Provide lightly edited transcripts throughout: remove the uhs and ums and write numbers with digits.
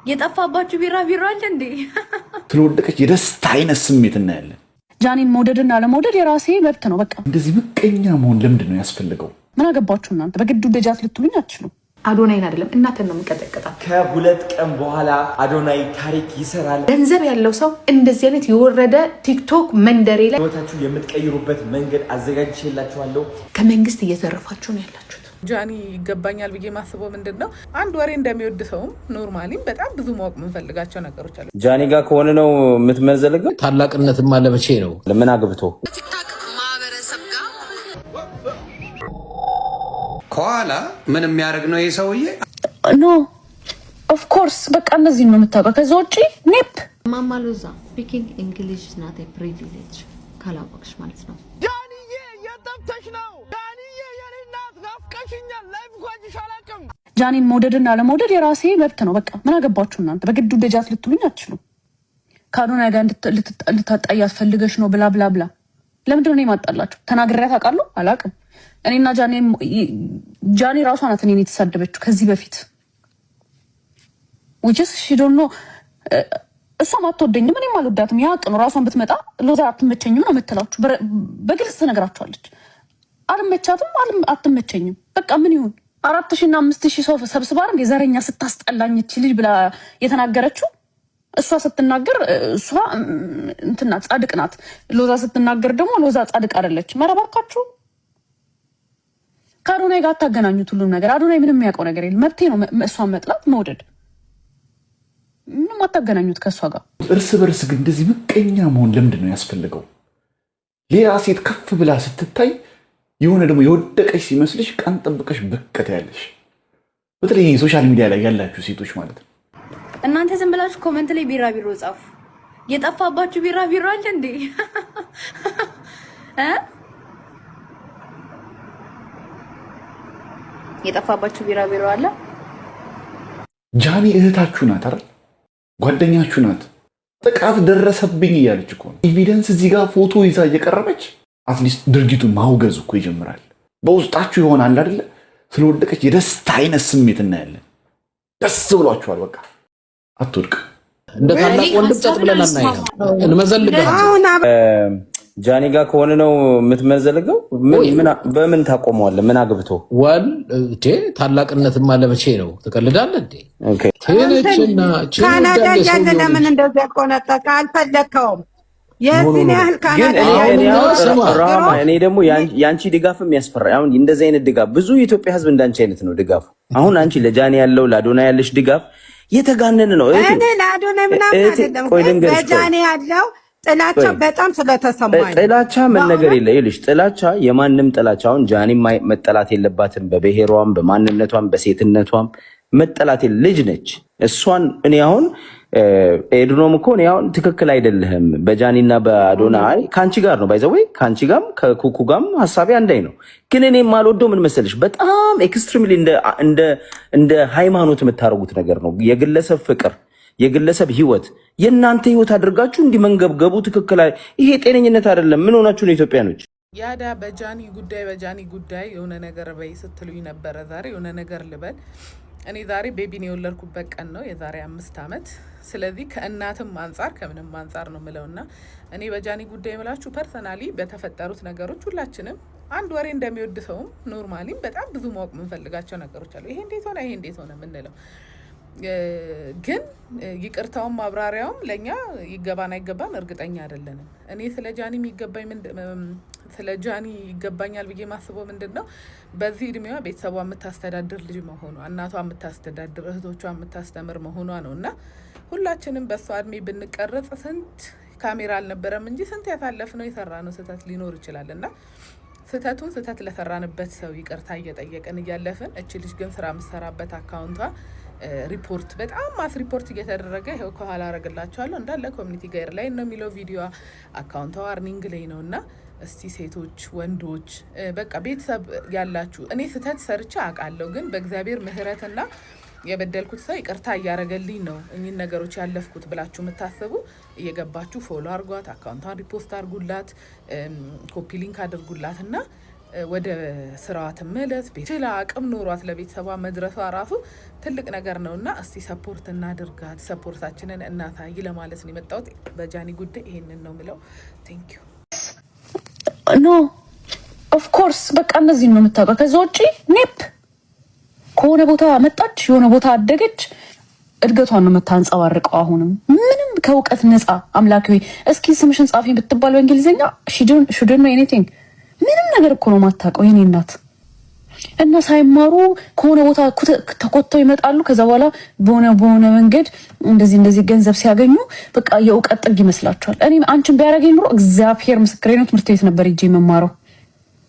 የጠፋባችሁ ቢራቢሮ አለ እንዴ? ስለወደቀች የደስታ አይነት ስሜት እናያለን። ጃኒን መውደድና አለመውደድ የራሴ መብት ነው። በቃ እንደዚህ ምቀኛ መሆን ለምንድን ነው ያስፈልገው? ምን አገባችሁ እናንተ? በግድ ውደጃት ልትሉኝ አትችሉም። አዶናይን አይደለም እናትን ነው የምቀጠቅጣት። ከ2 ቀን በኋላ አዶናይ ታሪክ ይሰራል። ገንዘብ ያለው ሰው እንደዚህ አይነት የወረደ ቲክቶክ መንደሬ ላይ ህይወታችሁ የምትቀይሩበት መንገድ አዘጋጅቼላችኋለሁ። ከመንግስት እየዘረፋችሁ ነው ያላችሁት። ጃኒ ይገባኛል ብዬ ማስበው ምንድን ነው፣ አንድ ወሬ እንደሚወድ ሰውም normally ም በጣም ብዙ ማወቅ የምንፈልጋቸው ነገሮች አሉ። ጃኒ ጋር ከሆነ ነው የምትመዘልገው። ታላቅነትማ ለመቼ ነው? ለምን አግብቶ ከኋላ ምን የሚያደርግ ነው ይህ ሰውዬ? No, of course፣ በቃ እነዚህን ነው የምታውቀው። ከዛ ውጭ nope። ማማሎዛ፣ speaking English not privilege ካላወቅሽ ማለት ነው። ዳንዬ፣ የጠፍተሽ ነው? ዳንዬ የኔ እናት፣ ናፍቀሽኛል። Live እንኳን አላውቅም። ጃኒን መውደድና አለመውደድ የራሴ መብት ነው። በቃ ምን አገባችሁ እናንተ? በግድ ውደጃት ልትሉኝ አትችሉም። ከአዶናይ ጋር ልታጣይ ፈልገሽ ነው blah blah blah። ለምንድን ነው የማጣላችሁ? ተናግሬያት አውቃለሁ? አላውቅም። እኔና ጃኒ፣ ጃኒ ራሷ ናት እኔን የተሳደበችው ከዚህ በፊት፣ which is she don't know። እሷም አትወደኝም፣ እኔም አልወዳትም። ያ ነው። ራሷን ብትመጣ ሎዛ አትመቸኝም ነው የምትላችሁ። በግልጽ ትነግራችኋለች። አልመቻትም፣ አትመቸኝም። በቃ ምን ይሁን? 4,000 እና 5,000 ሰው ሰብስባ እንደ ዘረኛ ስታስጠላኝ ልጅ ብላ የተናገረችው፣ እሷ ስትናገር እሷ እንትና ጻድቅ ናት። ሎዛ ስትናገር ደግሞ ሎዛ ጻድቅ አይደለች። ኧረ እባካችሁ ከአዶናይ ጋር አታገናኙት ሁሉም ነገር። አዶናይ ምንም የሚያውቀው ነገር የለም። መብቴ ነው እሷን መጥላት መውደድ። ምንም አታገናኙት ከእሷ ጋር። እርስ በርስ ግን እንደዚህ ምቀኛ መሆን ለምንድን ነው ያስፈልገው? ሌላ ሴት ከፍ ብላ ስትታይ የሆነ ደግሞ የወደቀች ሲመስልሽ ቀን ጠብቀሽ ብቅ ትያለሽ። በተለይ social media ላይ ያላችሁ ሴቶች ማለት ነው። እናንተ ዝም ብላችሁ comment ላይ ቢራቢሮ ጻፉ። የጠፋባችሁ ቢራቢሮ አለ እንዴ? እ የጠፋባችሁ ቢራቢሮ አለ? ጃኒ እህታችሁ ናት አይደል? ጓደኛችሁ ናት። ጥቃት ደረሰብኝ እያለች እኮ ነው። Evidence እዚህ ጋር ፎቶ ይዛ እየቀረበች at least ድርጊቱን ማውገዝ እኮ ይጀምራል። በውስጣችሁ ይሆናል አይደለ? ስለወደቀች የደስታ አይነት ስሜት እናያለን። ደስ ብሏችኋል። በቃ አትወድቅ። እንደ ታላቅ ወንድም ጸጥ ብለን አናይህም፣ እንመዘልግሃለን። ጃኒ ጋር ከሆነ ነው የምትመዘልገው። በምን ታቆመዋለህ? ምን አግብቶ? Well፣ ታላቅነትማ ለመቼ ነው? ትቀልዳለህ እንዴ? ትንችና ካናዳ እያለ ለምን እንደዚያ ቆነጠቀ? አልፈለግከውም። የዚህን ያህል ካናዳ ራማ፣ እኔ ደግሞ የአንቺ ድጋፍም ያስፈራ። አሁን እንደዚህ አይነት ድጋፍ ብዙ የኢትዮጵያ ሕዝብ እንዳንቺ አይነት ነው ድጋፉ። አሁን አንቺ ለጃኒ ያለው፣ ለአዶና ያለሽ ድጋፍ የተጋነነ ነው። እኔ ለአዶና ምናምን አይደለም፣ ግን በጃኒ ያለው ጥላቻ በጣም ስለተሰማኝ ጥላቻ መነገር የለ ይልሽ፣ ጥላቻ የማንም ጥላቻ አሁን ጃኒ መጠላት የለባትም። በብሔሯም፣ በማንነቷም፣ በሴትነቷም መጠላት ልጅ ነች። እሷን እኔ አሁን ኤድኖም እኮ እኔ አሁን ትክክል አይደለህም በጃኒና በአዶናይ ከአንቺ ጋር ነው፣ by the way፣ ከአንቺ ጋርም ከኩኩ ጋርም ሀሳቤ አንዳይ ነው። ግን እኔ የማልወደው ምን መሰለሽ፣ በጣም extremely እንደ ሃይማኖት የምታደርጉት ነገር ነው። የግለሰብ ፍቅር፣ የግለሰብ ህይወት የእናንተ ህይወት አድርጋችሁ እንዲህ መንገብገቡ ትክክል፣ ይሄ ጤነኝነት አይደለም። ምን ሆናችሁ ነው ኢትዮጵያኖች? ያዳ በጃኒ ጉዳይ የሆነ ነገር በይ ስትሉኝ ነበረ። ዛሬ የሆነ ነገር ልበል። እኔ ዛሬ baby ን የወለድኩበት ቀን ነው፣ የዛሬ 5 ዓመት። ስለዚህ ከእናትም አንጻር ከምንም አንጻር ነው ምለውና እኔ በጃኒ ጉዳይ ምላችሁ personally በተፈጠሩት ነገሮች ሁላችንም አንድ ወሬ እንደሚወድ ሰውም normally ም በጣም ብዙ ማወቅ የምንፈልጋቸው ነገሮች አሉ። ይሄ እንዴት ሆነ፣ ይሄ እንዴት ሆነ የምንለው፣ ግን ይቅርታውን ማብራሪያውም ለእኛ ይገባን አይገባን እርግጠኛ አይደለንም። እኔ ስለ ጃኒ ይገባኛል ብዬ ማስበው ምንድን ነው፣ በዚህ እድሜዋ ቤተሰቧ የምታስተዳድር ልጅ መሆኗ፣ እናቷ የምታስተዳድር፣ እህቶቿ የምታስተምር መሆኗ ነው። እና ሁላችንም በእሷ እድሜ ብንቀረጽ ስንት ካሜራ አልነበረም እንጂ ስንት ያሳለፍነው የሰራነው ስህተት ሊኖር ይችላል። እና ስህተቱን ስህተት ለሰራንበት ሰው ይቅርታ እየጠየቅን እያለፍን፣ እች ልጅ ግን ስራ የምትሰራበት account ቷ ሪፖርት፣ በጣም mass report እየተደረገ፣ ይኸው ከኋላ አረግላቸዋለሁ፣ እንዳለ community guideline ነው የሚለው ቪዲዮ፣ account ቷ warning ላይ ነው። እና እስቲ ሴቶች፣ ወንዶች፣ በቃ ቤተሰብ ያላችሁ፣ እኔ ስህተት ሰርቼ አውቃለሁ፣ ግን በእግዚአብሔር ምሕረትና የበደልኩት ሰው ይቅርታ እያደረገልኝ ነው እኚህን ነገሮች ያለፍኩት ብላችሁ የምታስቡ እየገባችሁ follow አርጓት፣ account ቷን repost አርጉላት፣ copy link አድርጉላት እና ወደ ስራዋ ትመለስ። ችላ አቅም ኖሯት ለቤተሰቧ መድረሷ ራሱ ትልቅ ነገር ነው እና እስቲ support እናድርጋት፣ support ኣችንን እናሳይ ለማለት ነው የመጣሁት። በጃኒ ጉዳይ ይሄንን ነው ምለው። Thank you። No, of course፣ በቃ እነዚህን ነው የምታውቀው። ከዛ ውጭ ኔፕ ከሆነ ቦታ መጣች፣ የሆነ ቦታ አደገች፣ እድገቷን ነው የምታንጸባርቀው። አሁንም ምንም ከእውቀት ነፃ፣ አምላኬ ሆይ እስኪ ስምሽን ጻፊ ብትባል በእንግሊዝኛ she don't know anything። ምንም ነገር እኮ ነው የማታውቀው የኔ እናት። እና ሳይማሩ ከሆነ ቦታ ተኮተው ይመጣሉ። ከዛ በኋላ በሆነ በሆነ መንገድ እንደዚህ እንደዚህ ገንዘብ ሲያገኙ በቃ የእውቀት ጥግ ይመስላቸዋል። እኔ አንቺን ቢያደርገኝ ኑሮ እግዚአብሔር ምስክሬ ነው፣ ትምህርት ቤት ነበር ሄጄ የምማረው።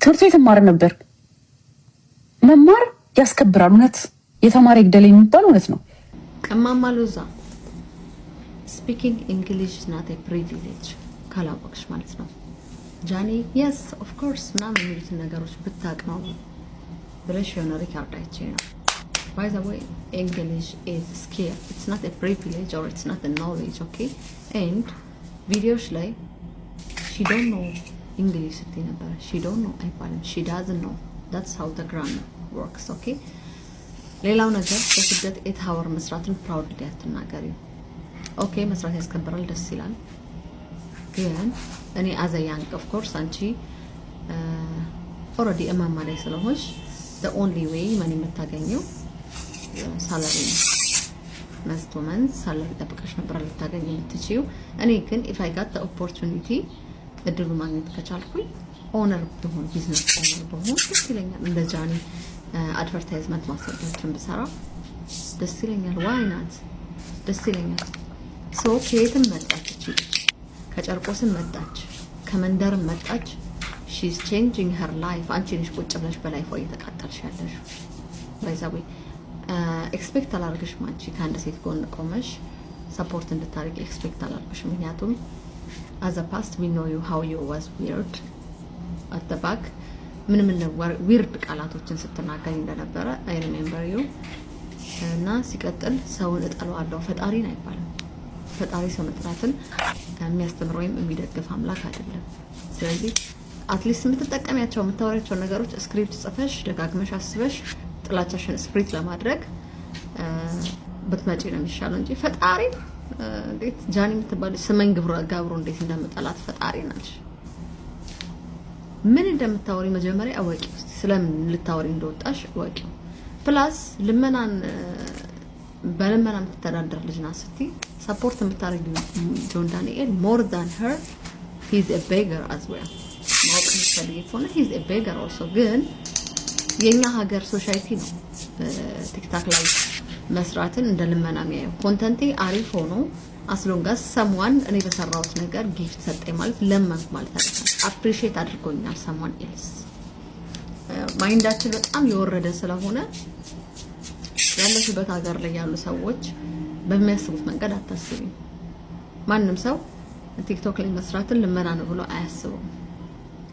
ትምህርት ቤት እማር ነበር። መማር ያስከብራል። እውነት የተማረ ይግደል የሚባል እውነት ነው። እማማ ሎዛ፣ speaking English not privilege ካላወቅሽ ማለት ነው። ጃኒ yes, of course ምናምን የሚሉትን ነገሮች ብታቅ ነው ብለሽ የሆነ record አይቼ ነው። By the way, English is skill, it's not privilege or it's not knowledge, okay? And ቪዲዮዎች ላይ "she don't know English" ስትይ ነበረ። "She don't know" አይባልም፣ "she doesn't know"። That's how the grammar works, okay? ሌላው ነገር በስደት 8 hour መስራትን proudly አትናገሪ። Okay፣ መስራት ያስከብራል፣ ደስ ይላል። ግን እኔ as a young, of course አንቺ already እማማ ላይ ስለሆንሽ only way money የምታገኘው salary ነው። Month to month salary ጠብቀሽ ነበር ልታገኝ የምትችይው። እኔ ግን if I got opportunity፣ እድሉ ማግኘት ከቻልኩኝ owner ብሆን፣ business owner ብሆን ደስ ይለኛል። እንደ ጃኒ advertisement ማስታወቂያዎችን ብሰራ ደስ ይለኛል። Why not? ደስ ይለኛል። So ከየትም መጣች እቺ ልጅ፣ ከጨርቆስም መጣች፣ ከመንደርም መጣች። She's changing her life። አንቺ ነሽ ቁጭ ብለሽ በ life እየተቃጠልሽ ያለሽ። By the way, expect አላርግሽም። አንቺ ከአንድ ሴት ጎን ቆመሽ support እንድታደርጊ expect አላርግሽም። ምክንያቱም as a past we know you, how you was weird at the back፣ ምን ምን weird ቃላቶችን ስትናገሪ እንደነበረ I remember you። እና ሲቀጥል ሰውን እጠለዋለሁ ፈጣሪን አይባልም። ፈጣሪ ሰው መጥላትን የሚያስተምር ወይም የሚደግፍ አምላክ አይደለም። ስለዚህ at least የምትጠቀሚያቸው፣ የምታወሪያቸው ነገሮች script ጽፈሽ ደጋግመሽ አስበሽ ጥላቻሽን spread ለማድረግ ብትመጪ ነው የሚሻለው እንጂ ፈጣሪ እንዴት፣ ጃኒ የምትባል ስመኝ ገብሮ እንዴት እንደምጠላት ፈጣሪ ናች። ምን እንደምታወሪ መጀመሪያ እወቂ። ውስጥ ስለምን ልታወሪ እንደወጣሽ እወቂው። Plus ልመናን፣ በልመና የምትተዳደር ልጅ ናት ስትይ support የምታደርጊው ጆን ዳንኤል more than her, he's a beggar as well። ማወቅ የምትፈልጊ ከሆነ he's a beggar also። ግን የኛ ሀገር society ነው ቲክታክ ላይ መስራትን እንደ ልመና የሚያየው። Content ኤ አሪፍ ሆኖ as long as someone እኔ በሰራሁት ነገር gift ሰጠኝ ማለት ለመንኩ ማለት አይደለም። Appreciate አድርጎኛል someone else። Mind ኣችን በጣም የወረደ ስለሆነ ያለሽበት ሀገር ላይ ያሉ ሰዎች በሚያስቡት መንገድ አታስቢም። ማንም ሰው ቲክቶክ ላይ መስራትን ልመና ነው ብሎ አያስቡም።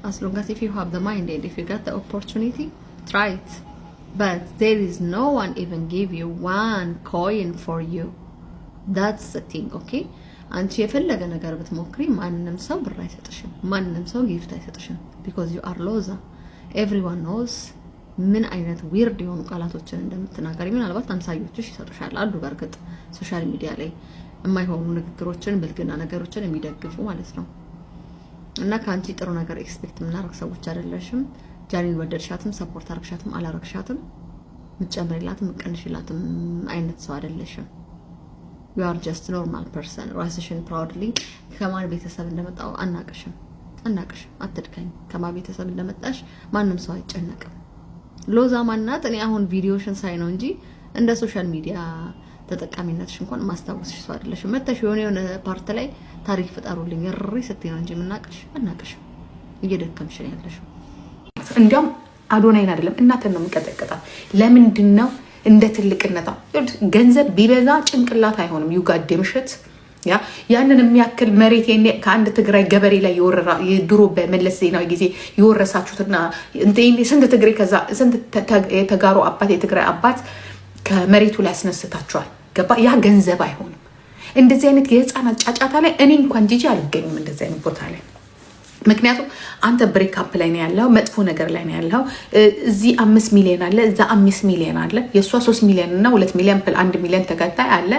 As long as if you have the mind and if you got the opportunity, try it, but there is no one even give you one coin for you. That's the thing, okay? አንቺ የፈለገ ነገር ብትሞክሪ ማንም ሰው ብር አይሰጥሽም። ማንም ሰው gift አይሰጥሽም። Because you are ሎዛ። Everyone knows ምን አይነት weird የሆኑ ቃላቶችን እንደምትናገሪ። ምናልባት አምሳዮችሽ ይሰጡሻል አሉ። በእርግጥ social media ላይ የማይሆኑ ንግግሮችን፣ ብልግና ነገሮችን የሚደግፉ ማለት ነው። እና ከአንቺ ጥሩ ነገር expect የምናደርግ ሰዎች አይደለሽም። ጃኒን ወደድሻትም፣ support አረግሻትም አላረግሻትም፣ ምትጨምሪላትም ምትቀንሽላትም አይነት ሰው አይደለሽም። You are just normal person። ራስሽን proudly ከማን ቤተሰብ እንደመጣው አናቅሽም፣ አናቅሽም። አትድከኝ። ከማን ቤተሰብ እንደመጣሽ ማንም ሰው አይጨነቅም። ሎዛ ማናት? እኔ አሁን ቪዲዮሽን ሳይ ነው እንጂ እንደ social media ተጠቃሚነትሽ እንኳን ማስታወስሽ ሰው አይደለሽም። መተሽ የሆነ የሆነ part ላይ ታሪክ ፍጠሩልኝ እሪ ስትይ ነው እንጂ የምናቅሽ፣ አናቅሽም። እየደከምሽ ነው ያለሽው። እንዲያውም አዶናይን አይደለም እናትን ነው የምቀጠቅጣት። ለምንድን ነው እንደ ትልቅነቷ ገንዘብ ቢበዛ ጭንቅላት አይሆንም። You goddamn shit። ያ ያንን የሚያክል መሬት ከአንድ ትግራይ ገበሬ ላይ የወረራ፣ ድሮ በመለስ ዜናዊ ጊዜ የወረሳችሁትና ስንት ትግሬ፣ ከዛ ስንት የተጋሩ አባት፣ የትግራይ አባት ከመሬቱ ላይ ያስነስታችኋል። ገባ? ያ ገንዘብ አይሆንም። እንደዚህ አይነት የህፃናት ጫጫታ ላይ እኔ እንኳን ጂጂ አልገኝም። እንደዚህ አይነት ቦታ ላይ ምክንያቱም አንተ break up ላይ ነው ያለው፣ መጥፎ ነገር ላይ ነው ያለው። እዚህ 5 ሚሊዮን አለ፣ እዛ 5 ሚሊዮን አለ። የእሷ 3 ሚሊዮን እና 2 ሚሊዮን፣ 1 ሚሊዮን ተከታይ አለ።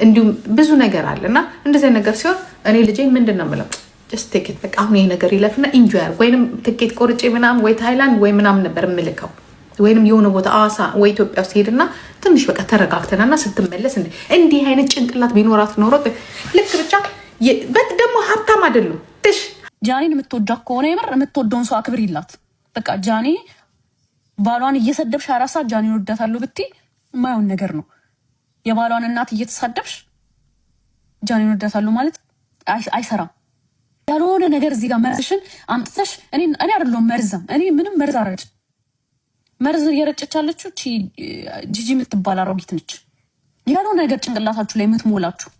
እንዲሁም ብዙ ነገር አለ። እና እንደዚህ ነገር ሲሆን እኔ ልጄ ምንድን ነው የምለው? Just take it፣ በቃ አሁን ይሄ ነገር ይለፍና enjoy አድርግ። ወይንም ትኬት ቆርጬ ምናምን ወይ ታይላንድ ወይ ምናምን ነበር የምልከው፣ ወይንም የሆነ ቦታ አዋሳ ወይ ኢትዮጵያ ውስጥ ሄድና ትንሽ በቃ ተረጋግተናና ስትመለስ እንዲህ አይነት ጭንቅላት ቢኖራት ኖሮ ልክ ብቻ በት ደግሞ ሀብታም አይደሉም ትሽ ጃኒን የምትወዳት ከሆነ የምር የምትወደውን ሰው አክብሪላት። በቃ ጃኒ ባሏን እየሰደብሽ 4 ሰዓት ጃኒን ወዳታለሁ ብትይ የማይሆን ነገር ነው። የባሏን እናት እየተሳደብሽ ጃኒን ወዳታለሁ ማለት አይሰራም። ያልሆነ ነገር እዚህ ጋር መርዝሽን አምጥተሽ፣ እኔ አይደለሁም መርዛም፣ እኔ ምንም መርዝ አረጭ መርዝ እየረጨች ያለችው ጂጂ የምትባል አሮጊት ነች። ያልሆነ ነገር ጭንቅላታችሁ ላይ የምትሞላችሁ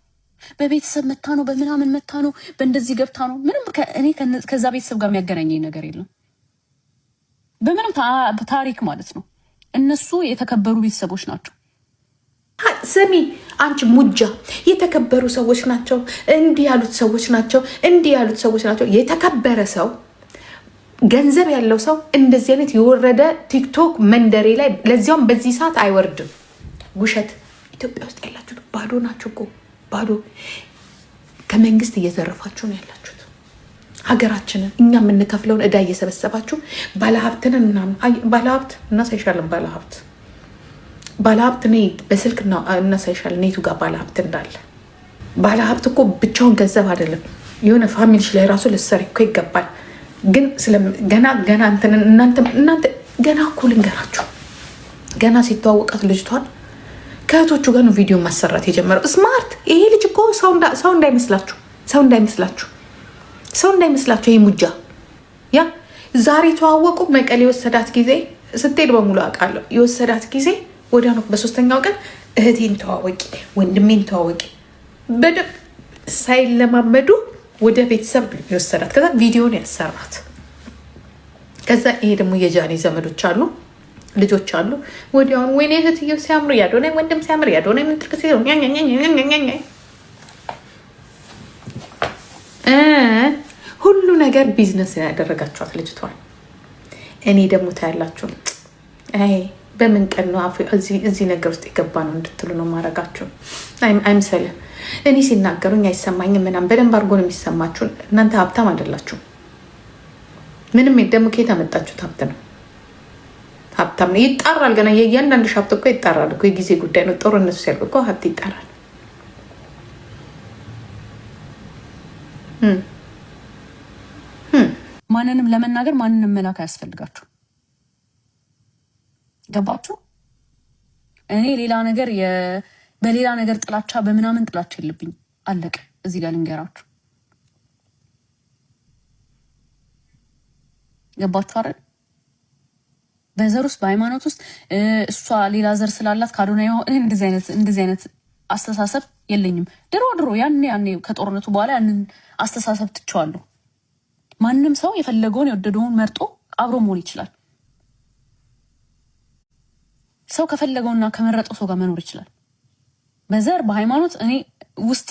በቤተሰብ መታ ነው፣ በምናምን መታ ነው፣ በእንደዚህ ገብታ ነው። ምንም እኔ ከዛ ቤተሰብ ጋር የሚያገናኘኝ ነገር የለም በምንም ታሪክ ማለት ነው። እነሱ የተከበሩ ቤተሰቦች ናቸው። ስሚ አንቺ ሙጃ፣ የተከበሩ ሰዎች ናቸው። እንዲህ ያሉት ሰዎች ናቸው። እንዲህ ያሉት ሰዎች ናቸው። የተከበረ ሰው፣ ገንዘብ ያለው ሰው እንደዚህ አይነት የወረደ ቲክቶክ መንደሬ ላይ ለዚያውም በዚህ ሰዓት አይወርድም። ውሸት። ኢትዮጵያ ውስጥ ያላችሁት ባዶ ናችሁ እኮ፣ ባዶ። ከመንግስት እየዘረፋችሁ ነው ያላችሁት። ሀገራችንን እኛ የምንከፍለውን እዳ እየሰበሰባችሁ ባለሀብትንን ምናምን ባለሀብት እናሳይሻለን። ባለሀብት ባለሀብት እኔ በስልክ እናሳይሻለን የቱ ጋር ባለሀብት እንዳለ። ባለሀብት እኮ ብቻውን ገንዘብ አይደለም። የሆነ family ሽ ላይ ራሱ ልትሰሪ እኮ ይገባል። ግን ገና ገና እንትን እናንተ ገና እኮ ልንገራችሁ፣ ገና ሲተዋወቃት ልጅቷን ከእህቶቹ ጋር ነው ቪዲዮ ማሰራት የጀመረው። Smart ይሄ ልጅ እኮ፣ ሰው እንዳይመስላችሁ፣ ሰው እንዳይመስላችሁ፣ ሰው እንዳይመስላችሁ። ይሄ ሙጃ ያ ዛሬ ተዋወቁ። መቀሌ የወሰዳት ጊዜ ስትሄድ በሙሉ አውቃለሁ። የወሰዳት ጊዜ ወዲያ ነው። በሶስተኛው ቀን እህቴን ተዋወቂ፣ ወንድሜን ተዋወቂ፣ በደንብ ሳይለማመዱ ወደ ቤተሰብ የወሰዳት። ከዛ ቪዲዮን ያሰራት። ከዛ ይሄ ደግሞ የጃኒ ዘመዶች አሉ፣ ልጆች አሉ። ወዲያውኑ ወይኔ እህትየው ሲያምሩ፣ ያዶናይ ወንድም ሲያምር፣ ያዶናይ ምን ጥርቅ ሲሆን ሁሉ ነገር ቢዝነስ ያደረጋችኋት ልጅቷን። እኔ ደግሞ ታያላችሁ። አይ በምን ቀን ነው እዚህ ነገር ውስጥ የገባ ነው እንድትሉ ነው ማድረጋችሁ። አይምሰልም። እኔ ሲናገሩኝ አይሰማኝም ምናምን፣ በደንብ አድርጎ ነው የሚሰማችሁ። እናንተ ሀብታም አይደላችሁ። ምንም ደግሞ ከየት አመጣችሁት ሀብት ነው? ሀብታም ነው ይጣራል። ገና የእያንዳንዱ ሀብት እኮ ይጣራል እኮ፣ የጊዜ ጉዳይ ነው። ጦርነቱ ሲያልቅ እኮ ሀብት ይጣራል። ማንንም ለመናገር ማንንም መላክ አያስፈልጋችሁ። ገባችሁ? እኔ ሌላ ነገር በሌላ ነገር ጥላቻ በምናምን ጥላቻ የለብኝም። አለቀ። እዚህ ጋር ልንገራችሁ። ገባችሁ አይደል? በዘር ውስጥ፣ በሃይማኖት ውስጥ እሷ ሌላ ዘር ስላላት ካዶና እንደዚህ አይነት አስተሳሰብ የለኝም። ድሮ ድሮ ያኔ ያኔ ከጦርነቱ በኋላ ያንን አስተሳሰብ ትቼዋለሁ። ማንም ሰው የፈለገውን የወደደውን መርጦ አብሮ መሆን ይችላል። ሰው ከፈለገውና ከመረጠው ሰው ጋር መኖር ይችላል። በዘር በሃይማኖት እኔ ውስጥ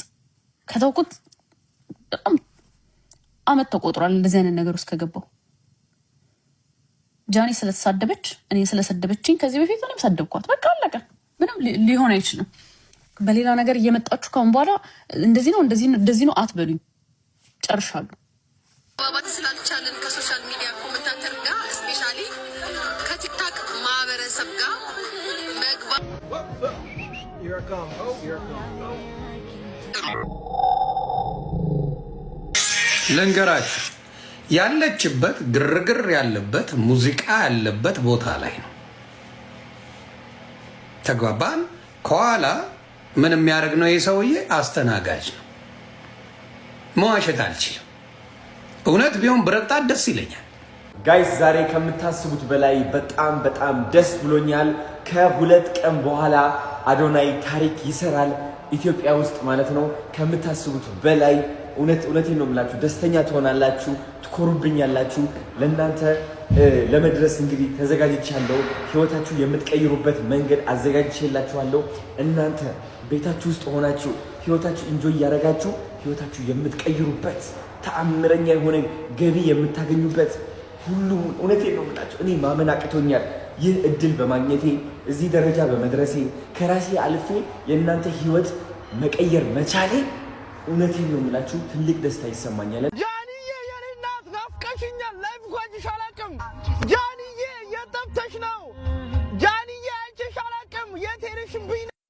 ከተውኩት በጣም አመት ተቆጥሯል። እንደዚህ አይነት ነገር ውስጥ ከገባው ጃኒ ስለተሳደበች፣ እኔ ስለሰደበችኝ ከዚህ በፊት እኔም ሰደብኳት። በቃ አለቀ። ምንም ሊሆን አይችልም። በሌላ ነገር እየመጣችሁ ካሁን በኋላ እንደዚህ ነው፣ እንደዚህ እንደዚህ ነው አትበሉኝ። ጨርሻለሁ። መግባባት ስላልቻልን ከ social media commentator ጋር፣ especially ከቲክታክ ማህበረሰብ ጋር መግባ Here I come. Oh, here I come. ልንገራችሁ፣ ያለችበት ግርግር ያለበት፣ ሙዚቃ ያለበት ቦታ ላይ ነው። ተግባባን። ከኋላ ምን የሚያደርግ ነው ይህ ሰውዬ? አስተናጋጅ ነው። መዋሸት አልችልም። እውነት ቢሆን ብረግጣት ደስ ይለኛል። Guys፣ ዛሬ ከምታስቡት በላይ በጣም በጣም ደስ ብሎኛል። ከ2 ቀን በኋላ አዶናይ ታሪክ ይሰራል ኢትዮጵያ ውስጥ ማለት ነው። ከምታስቡት በላይ፣ እውነት እውነቴን ነው የምላችሁ፣ ደስተኛ ትሆናላችሁ፣ ትኮሩብኛላችሁ። ለእናንተ ለመድረስ እንግዲህ ተዘጋጅቻለሁ። ህይወታችሁ የምትቀይሩበት መንገድ አዘጋጅቼላችኋለሁ። እናንተ ቤታችሁ ውስጥ ሆናችሁ ህይወታችሁ enjoy እያደረጋችሁ ህይወታችሁ የምትቀይሩበት ተአምረኛ የሆነ ገቢ የምታገኙበት ሁሉ፣ እውነቴን ነው የምላቸው፣ እኔ ማመን አቅቶኛል። ይህ እድል በማግኘቴ፣ እዚህ ደረጃ በመድረሴ፣ ከራሴ አልፌ የእናንተ ህይወት መቀየር መቻሌ፣ እውነቴን ነው የምላችሁ ትልቅ ደስታ ይሰማኛል። ጃንዬ የኔ እናት ናፍቀሽኛል። Live እንኳን አይቼሽ አላውቅም። ጃንዬ የት ጠፍተሽ ነው?